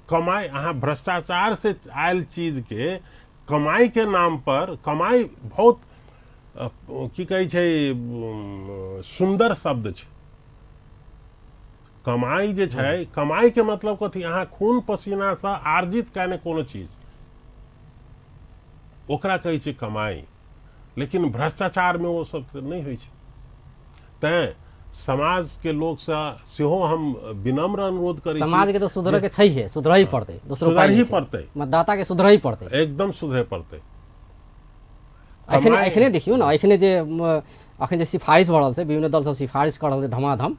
Speaker 2: कमाइ अहाँ भ्रष्टाचार से आयल चीजके कमाइके नाम पर, कमाइ बहुत की कहै छै सुन्दर शब्द छै। कमाइ जे छै, कमाइके मतलब कथी, अहाँ खून पसीनासँ आर्जित कयने कोनो चीज, ओकरा कहै छै कमाइ। लेकिन भ्रष्टाचारमे ओ सब नहि होइ छै। तैँ समाजके लोकसँ सेहो हम विनम्र अनुरोध करै छी,
Speaker 1: समाजके तऽ सुधरऽके छैहे, सुधरही पड़तै, दोसर उपाय
Speaker 2: सुधरही पड़तै,
Speaker 1: मतदाताके सुधरही पड़तै,
Speaker 2: एकदम सुधरे पड़तै।
Speaker 1: एखने देखियौ ने, एखने जे अखन जे सिफारिश भऽ रहल छै, विभिन्न दल सब सिफारिश कऽ रहल छै, धमाधम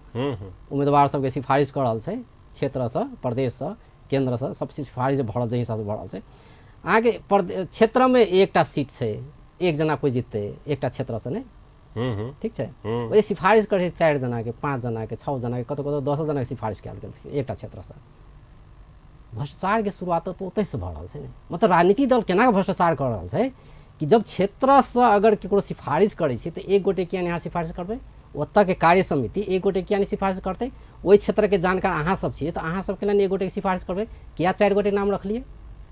Speaker 1: उम्मीदवार सबके सिफारिश कऽ रहल छै, क्षेत्रसँ, प्रदेशसँ, केन्द्रसँ सब सिफारिश भऽ रहल छै, हिसाबसँ भऽ रहल छै। अहाँके क्षेत्रमे एकटा सीट छै, एक जना कोइ जिततै एकटा क्षेत्रसँ नहि, ठीक छै, ओहि सिफारिश करै छै 4 जनाके, 5 जनाके, 6 जनाके, कतौ कतौ 10 जनाके सिफारिश कयल गेल छै एकटा क्षेत्रसँ। भ्रष्टाचारके शुरुआत तऽ ओतहिसँ भऽ रहल छै ने। मतलब राजनीतिक दल केना भ्रष्टाचार कऽ रहल छै कि जब क्षेत्रसँ अगर केकरो सिफारिश करै छै तऽ एक गोटे किया नहि अहाँ सिफारिश करबै, ओतऽके कार्य समिति एक गोटे किया नहि सिफारिश करतै, ओहि क्षेत्रके जानकार अहाँ सब छियै तऽ अहाँ सबके लेल एक गोटेके सिफारिश करबै, किया 4 गोटे नाम रखलियै।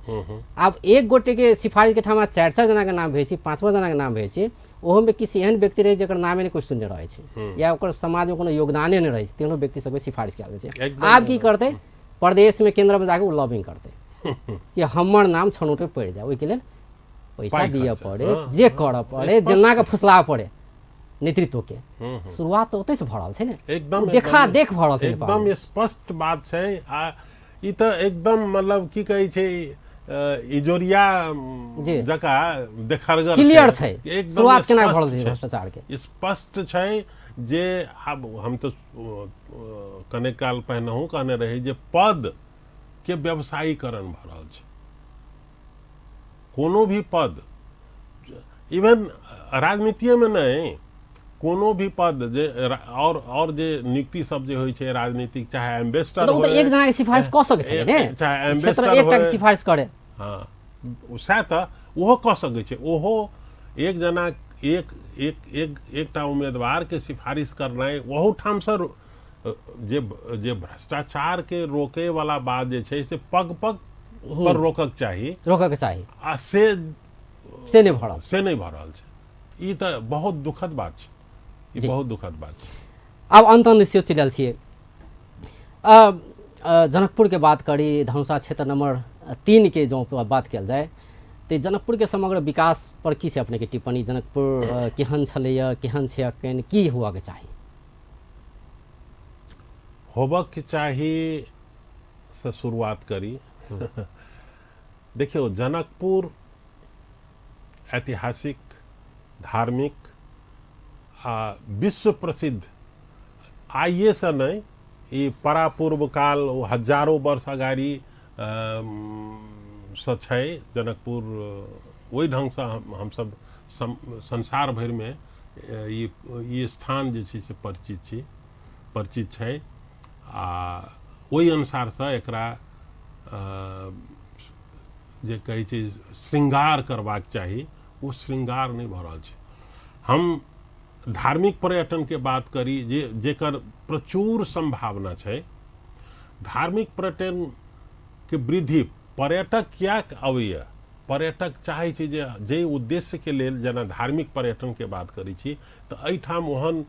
Speaker 1: आब एक गोटेके सिफारिशके ठाम 4-4 जनाके नाम भेज छी, 5-5 जनाके नाम भेज छी, ओहोमे किछु एहन व्यक्ति रहै जकर नामे नहि कोइ सुनने रहै छै या ओकर समाजमे कोनो योगदाने नहि रहै छै, तेहनो व्यक्ति सबके सिफारिश कयल जाइ छै। आब की करतै, प्रदेशमे केन्द्रमे जाकऽ ओ लॉबिंग करतै कि हमर नाम छनौटे पड़ि जाय, ओहिके लेल पैसा दिअ पड़े, जे करऽ पड़े, जेना कऽ फुसलाबऽ पड़े नेतृत्वके। शुरुआत तऽ ओतहिसँ भऽ रहल छै ने,
Speaker 2: एकदम
Speaker 1: देखा देख भऽ रहल छै,
Speaker 2: एकदम स्पष्ट बात छै। आ ई तऽ एकदम मतलब की कहै छै इजोरिया जकाँ देखरगर
Speaker 1: क्लियर छै, शुरुआत केना भऽ रहल छै भ्रष्टाचारके,
Speaker 2: स्पष्ट छै। जे आब हम तऽ कनेक काल पहिनहुँ कहने रही जे पद के व्यवसायीकरण भऽ रहल छै। कोनो भी पद, इवन राजनीतिएमे नहि, कोनो भी पद जे और जे नियुक्ति सब जे होइ छै राजनीतिक, चाहे एम्बेसडर
Speaker 1: हो, एक जना के सिफारिश कऽ सकै छै ने,
Speaker 2: चाहे एम्बेसडर
Speaker 1: एकटा के सिफारिश करे,
Speaker 2: हाँ सएह तऽ ओहो कऽ सकै छै। ओहो एक जना एक एक एक एकटा उम्मीदवार के सिफारिश करनाइ, ओहू ठामसँ जे जे भ्रष्टाचार के रोके वाला बात जे छै से पग पग पर रोकक चाही,
Speaker 1: रोकक चाही,
Speaker 2: आ से
Speaker 1: नहि भऽ रहल,
Speaker 2: से नहि भऽ रहल छै। ई तऽ बहुत दुखद बात छै, ई बहुत दुखद बात छै।
Speaker 1: आब अन्त अन्त सेहो चलि रहल छियै। जनकपुरके बात करी, धनुषा क्षेत्र नंबर 3 के जँ बात कयल जाय तऽ जनकपुरके समग्र विकास पर की छै अपनेके टिप्पणी? जनकपुर केहन छलैए, केहन छै अखन, की हुअके चाही?
Speaker 2: होबक चाही से शुरुआत करी। देखियौ, जनकपुर ऐतिहासिक, धार्मिक आ विश्व प्रसिद्ध, आइएसँ नहि, ई परापूर्व काल हजारों वर्ष अगाडि सँ छै जनकपुर। ओहि ढङ्गसँ हमसब संसार भरिमे ई ई स्थान जे छै से परिचित छी, परिचित छै। आ ओहि अनुसारसँ एकरा जे कहै छै श्रृंगार करबाक चाही, ओ श्रृंगार नहि भऽ रहल छै। हम धार्मिक पर्यटनके बात करी जे जेकर प्रचुर संभावना छै। धार्मिक पर्यटनके वृद्धि, पर्यटक किएक अबैया? पर्यटक चाहै छै जे जाहि उद्देश्यके लेल, जेना धार्मिक पर्यटनके बात करै छी तऽ एहिठाम ओहन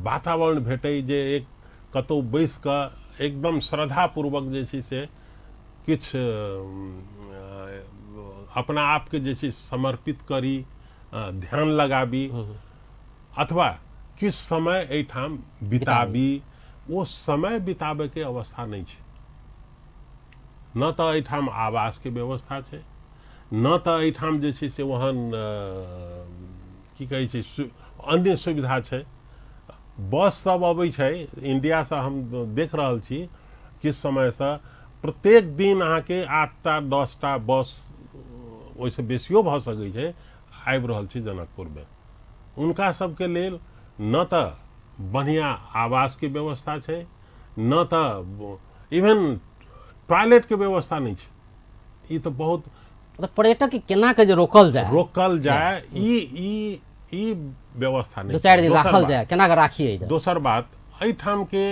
Speaker 2: वातावरण भेटै जे एक कतहु बैस कऽ एकदम श्रद्धापूर्वक जे छै से किछु अपना आपके जे छै समर्पित करी, ध्यान लगाबी अथवा किछु समय एहिठाम बिताबी। ओ समय बिताबैके अवस्था नहि छै। न तऽ एहिठाम आवासके व्यवस्था छै, न तऽ एहिठाम जे छै से ओहन की कहै छै अन्य सुविधा छै। बस सब अबै छै इंडियासँ, हम देख रहल छी किछु समयसँ प्रत्येक दिन अहाँके 8टा 10टा बस, ओहिसँ बेसियो भऽ सकै छै, आबि रहल छै जनकपुरमे। हुनका सबके लेल न तऽ बढ़िआँ आवासके व्यवस्था छै, न तऽ इवन टॉयलेटके व्यवस्था नहि छै। ई तऽ बहुत
Speaker 1: मतलब पर्यटक के केना के जे रोकल जाय,
Speaker 2: रोकल जाय, ई ई ई व्यवस्था नहि।
Speaker 1: 2-4 दिन राखल जाय, केना के राखिए जाय।
Speaker 2: दोसर बात, एहिठाम के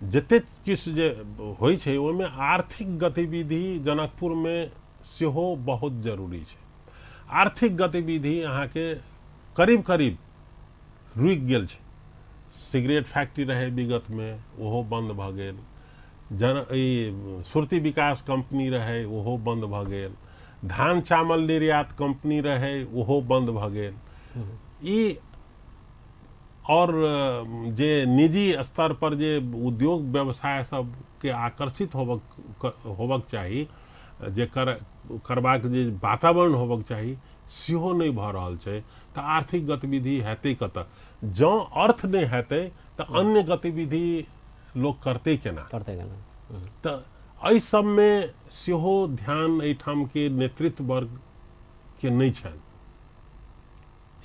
Speaker 2: जतेक किछु जे होइ छै ओहिमे आर्थिक गतिविधि जनकपुरमे सेहो बहुत जरूरी छै। आर्थिक गतिविधि अहाँके करीब करीब रुकि गेल छै। सिगरेट फैक्ट्री रहै विगतमे, ओहो बन्द भऽ गेल। जन ई सुरती विकास कंपनी रहै, ओहो बन्द भऽ गेल। धान चावल निर्यात कंपनी रहै, ओहो बन्द भऽ गेल। ई और जे निजी स्तर पर जे उद्योग व्यवसाय सबके आकर्षित होबक चाही, जे करबाक जे वातावरण होबक चाही, सेहो नहि भऽ रहल छै। तऽ आर्थिक गतिविधि हेतै कतऽ? जँ अर्थ नहि हेतै तऽ अन्य गतिविधि लोक करतै केना?
Speaker 1: करतै केना?
Speaker 2: तऽ एहि सबमे सेहो ध्यान एहिठामके नेतृत्व वर्गके नहि छनि।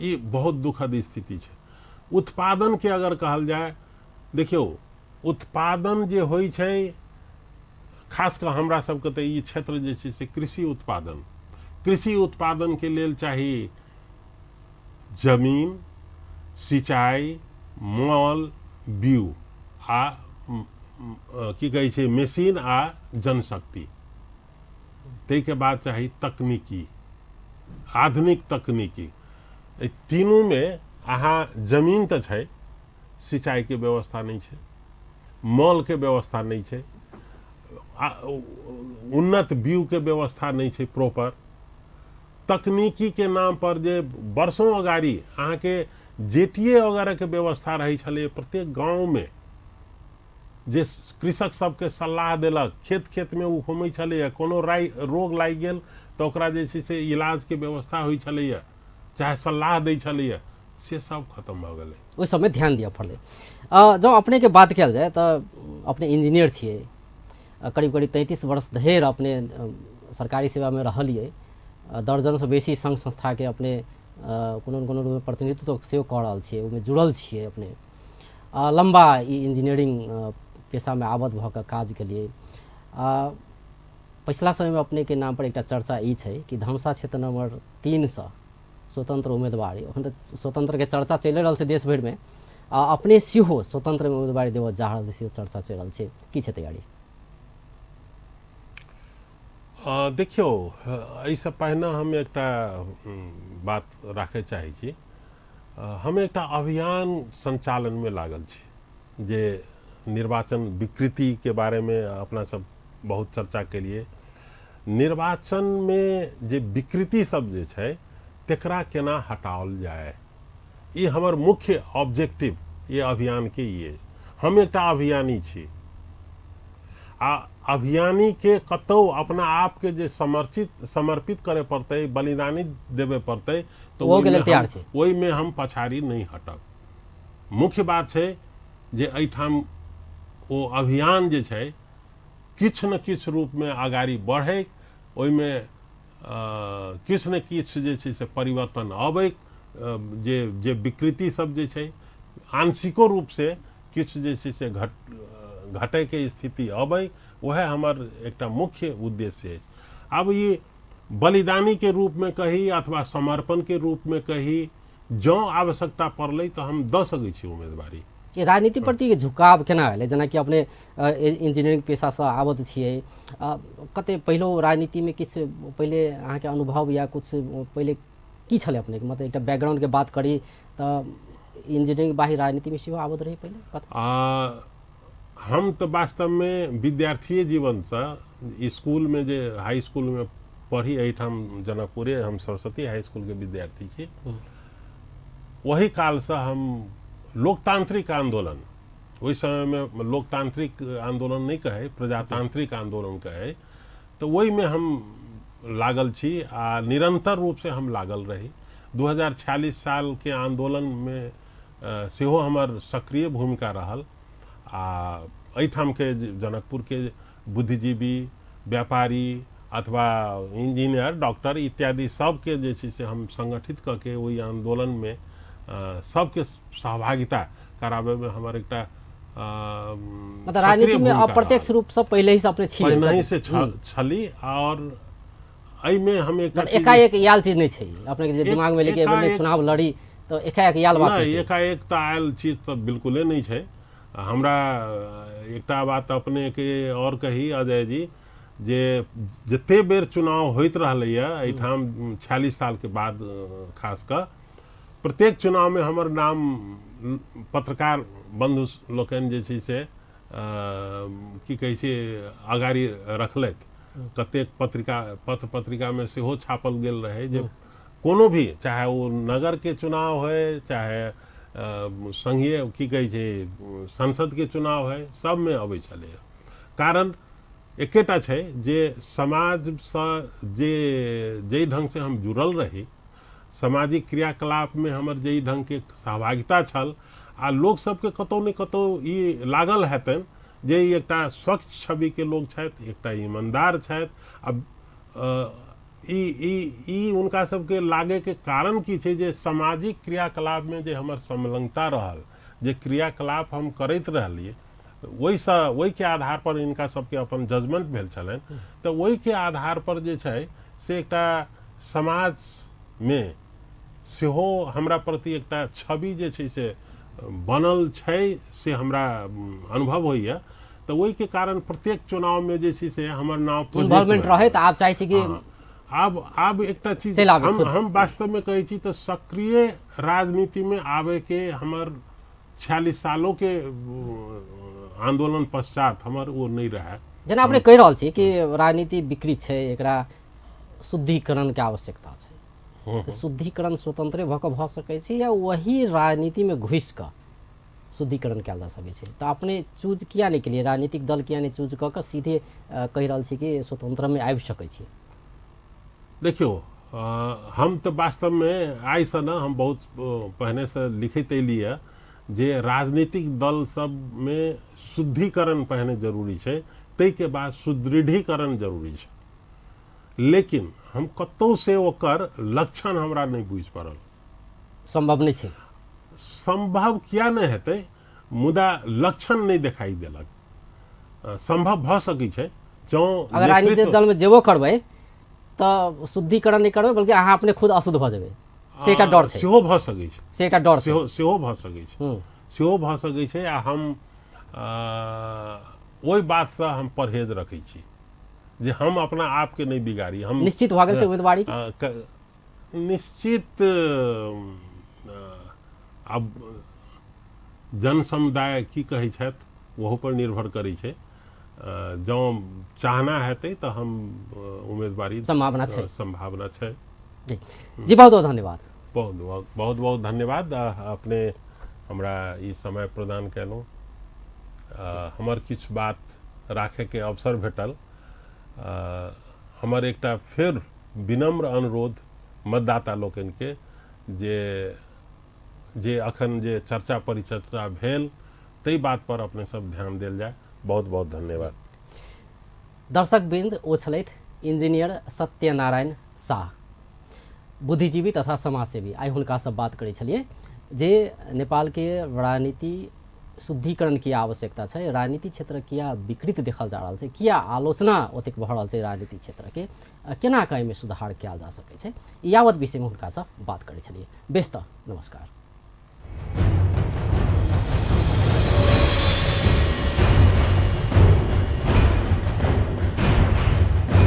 Speaker 2: ई बहुत दुखद स्थिति छै। उत्पादनके अगर कहल जाय, देखियौ उत्पादन जे होइ छै, खास कऽ हमरा सबके तऽ ई क्षेत्र जे छै से कृषि उत्पादन, कृषि उत्पादनके लेल चाही जमीन, सिंचाई, मल, बीउ आ की कहै छै मशीन आ जनशक्ति। ताहिके बाद चाही तकनीकी, आधुनिक तकनीकी। एहि तीनूमे अहाँ जमीन तऽ छै, सिंचाईके व्यवस्था नहि छै, मलके व्यवस्था नहि छै, उन्नत बीउके व्यवस्था नहि छै प्रॉपर। तकनीकीके नाम पर जे वर्षों अगाडि अहाँके जेटीए वगैरहके व्यवस्था रहै छलै प्रत्येक गाँवमे, जे कृषक सबके सलाह देलक, खेत खेतमे ओ घुमै छलैए, कोनो राइ रोग लागि गेल तऽ ओकरा जे छै से इलाजके व्यवस्था होइ छलैए, चाहे सलाह दै छलैए, से सब खतम भऽ गेलै।
Speaker 1: ओहि सबमे ध्यान दिअ पड़लै। जँ अपनेके बात कयल जाय तऽ अपने इंजीनियर छियै, करीब करीब 33 वर्ष धरि अपने सरकारी सेवामे रहलियै, दर्जनसँ बेसी संघ संस्थाके अपने कोनो ने कोनो रूपमे प्रतिनिधित्व सेहो कऽ रहल छियै, ओहिमे जुड़ल छियै अपने। लम्बा ई इंजीनियरिंग पेशामे आबद्ध भऽ कऽ काज केलियै। पछिला समयमे अपनेके नाम पर एकटा चर्चा ई छै कि धनुषा क्षेत्र नंबर 3 सँ स्वतंत्र उम्मीदवारी, अखन तऽ स्वतंत्रके चर्चा चलि रहल छै देश भरिमे, आ अपने सेहो स्वतंत्र उम्मीदवारी देबऽ जा रहल छै, सेहो चर्चा चलि रहल छै। की छै तैयारी?
Speaker 2: देखियौ, एहिसँ पहिने हम एकटा बात राखय चाहै छी। हम एकटा अभियान सञ्चालनमे लागल छी जे निर्वाचन विकृतिके बारेमे अपना सब बहुत चर्चा केलिए। निर्वाचनमे जे विकृति सब जे छै तेकरा केना हटाओल जाय, ई हमर मुख्य ऑब्जेक्टिव ये अभियानके ई अछि। हम एकटा अभियानी छी आ अभियानी के कतौ अपना आपके जे समर्पित करे पड़तै, बलिदानी देवे पड़तै, तऽ
Speaker 1: ओहोके लेल तैयार छै।
Speaker 2: ओहिमे हम पछाड़ी नहि हटब। मुख्य बात छै जे एहिठाम ओ अभियान जे छै किछु ने किछु रूपमे अगाड़ी बढ़ै, ओहिमे किछु ने किछु जे छै से परिवर्तन अबै, जे जे विकृति सब जे छै आंशिको रूपसँ किछु जे छै से घटैके स्थिति अबै, वएह हमर एकटा मुख्य उद्देश्य अछि। आब ई बलिदानीके रूपमे कही अथवा समर्पणके रूपमे कही, जँ आवश्यकता पड़लै तऽ हम दऽ सकै छी उम्मीदवारी।
Speaker 1: ई राजनीति प्रति झुकाव केना एलै? जेनाकि अपने इंजीनियरिंग पेशासँ आबद्ध छियै, कते पहिलो राजनीतिमे किछु पहिले अहाँके अनुभव या किछु पहिले की छलै अपनेके? मतलब एकटा बैकग्राउंडके बात करी तऽ इंजीनियरिंग बाहर राजनीतिमे सेहो आबद्ध रही पहिले?
Speaker 2: हम तऽ वास्तवमे विद्यार्थीए जीवनसँ स्कूलमे जे हाई स्कूलमे पढ़ी, एहिठाम जनकपुरे हम सरस्वती हाई स्कूलके विद्यार्थी छी, ओही कालसँ हम लोकतांत्रिक आंदोलन, ओहि समयमे लोकतांत्रिक आंदोलन नहि कहै, प्रजातांत्रिक आंदोलन कहै, तऽ ओहिमे हम लागल छी आ निरंतर रूपसँ हम लागल रही। 2046 सालके आंदोलनमे सेहो हमर सक्रिय भूमिका रहल आ एहिठामके जनकपुरके बुद्धिजीवी, व्यापारी अथवा इंजीनियर, डॉक्टर इत्यादि सबके जे छै से हम संगठित कऽ के ओहि आंदोलनमे सबके सहभागिता कराबैमे हमर एकटा
Speaker 1: मतलब राजनीतिमे अप्रत्यक्ष रूपसँ पहिले ही से अपने छी,
Speaker 2: पहिनहि से छली। और एहिमे हम
Speaker 1: एक एकाएक आयल चीज नहि छै अपने के दिमागमे लेके एहि चुनाव लड़ी तऽ एकाएक आयल बात
Speaker 2: नहि, एकाएक तऽ आयल चीज तऽ बिल्कुले नहि छै। हमरा एकटा बात अपनेके और कही अजय जी, जे जते बेर चुनाव होइत रहलैए एहिठाम 46 सालके बाद खास कऽ प्रत्येक चुनावमे हमर नाम पत्रकार बंधु लोकनि जे छै से की कहै छै अगाड़ी रखलथि। कतेक पत्रिका पत्र पत्रिकामे सेहो छापल गेल रहै जे कोनो भी, चाहे ओ नगरके चुनाव होइ, चाहे संघीय की कहै छै संसदके चुनाव होइ, सबमे अबै छलैए। कारण एकेटा छै जे समाजसँ जे जाहि ढङ्गसँ हम जुड़ल रही, सामाजिक क्रियाकलापमे हमर जाहि ढङ्गके सहभागिता छल आ लोक सबके कतौ ने कतौ ई लागल हेतनि जे ई एकटा स्वच्छ छविके लोक छथि, एकटा ईमानदार छथि। आ ई ई ई हुनका सबके लागैके कारण की छै जे सामाजिक क्रियाकलापमे जे हमर संलग्नता रहल, जे क्रियाकलाप हम करैत रहलियै, ओहिसँ ओहिके आधार पर हिनका सबके अपन जजमेंट भेल छलनि। तऽ ओहिके आधार पर जे छै से एकटा समाजमे सेहो हमरा प्रति एकटा छवि जे छै से बनल छै, से हमरा अनुभव होइए। तऽ ओहिके कारण प्रत्येक चुनावमे जे छै से हमर नाम
Speaker 1: इन्वॉल्वमेंट रहै। तऽ आब चाहै छी कि
Speaker 2: आब एकटा चीज हम वास्तवमे कहै छी तऽ सक्रिय राजनीतिमे आबैके हमर 46 सालोके आंदोलन पश्चात हमर ओ नहि रहै।
Speaker 1: जेना अपने कहि रहल छी कि राजनीति विकृत छै, एकरा शुद्धिकरणके आवश्यकता छै, तऽ शुद्धिकरण स्वतंत्रे भऽ कऽ भऽ सकै छै या वही राजनीतिमे घुसि कऽ शुद्धिकरण कयल जा सकै छै? तऽ अपने चूज किया नहि केलियै, राजनीतिक दल किया नहि चूज कऽ कऽ सीधे कहि रहल छी कि स्वतंत्रमे आबि सकै छी?
Speaker 2: देखियौ, हम तऽ वास्तवमे आइसँ ने, हम बहुत पहिनेसँ लिखैत एलियै जे राजनीतिक दल सबमे शुद्धिकरण पहिने जरूरी छै, ताहिके बाद सुदृढ़ीकरण जरूरी छै। लेकिन हम कतौ से ओकर लक्षण हमरा नहि बुझि पड़ल।
Speaker 1: सम्भव नहि छै।
Speaker 2: सम्भव किया नहि हेतै, मुदा लक्षण नहि देखाई देलक। सम्भव भऽ सकै छै जँ
Speaker 1: अगर राजनीतिक दलमे जेबो करबै तऽ शुद्धिकरण नहि करबै, बल्कि अहाँ अपने खुद अशुद्ध भऽ जेबै, से एकटा डर छै।
Speaker 2: सेहो भऽ सकै छै,
Speaker 1: से एकटा डर
Speaker 2: सेहो भऽ सकै छै, सेहो भऽ सकै छै। आ हम ओहि बातसँ हम परहेज रखै छी जे हम अपना आपके नहि बिगाड़ी। हम
Speaker 1: निश्चित भऽ गेल छै उम्मीदवारी?
Speaker 2: निश्चित आब जन समुदाय की कहै छथि ओहो पर निर्भर करै छै। जँ चाहना हेतै तऽ हम उम्मीदवारी
Speaker 1: सम्भावना छै,
Speaker 2: सम्भावना छै।
Speaker 1: जी जी, बहुत बहुत धन्यवाद।
Speaker 2: बहुत बहुत बहुत बहुत धन्यवाद, अपने हमरा ई समय प्रदान कयलहुँ। हमर किछु बात राखैके अवसर भेटल। हमर एकटा फेर विनम्र अनुरोध मतदाता लोकनिके जे जे अखन जे चर्चा परिचर्चा भेल ताहि बात पर अपने सब ध्यान देल जाय। बहुत बहुत धन्यवाद।
Speaker 1: दर्शक वृंद, ओ छलथि इंजीनियर सत्यनारायण साह, बुद्धिजीवी तथा समाजसेवी। आइ हुनकासँ बात करै छलियै जे नेपालके राजनीति शुद्धिकरण के आवश्यकता छै, राजनीति क्षेत्र किया विकृत देखल जा रहल छै, किया आलोचना ओतेक भऽ रहल छै राजनीति क्षेत्रके, केना कऽ एहिमे सुधार कयल जा सकै छै, यावत विषयमे हुनकासँ बात करै छलियै। बेस तऽ नमस्कार।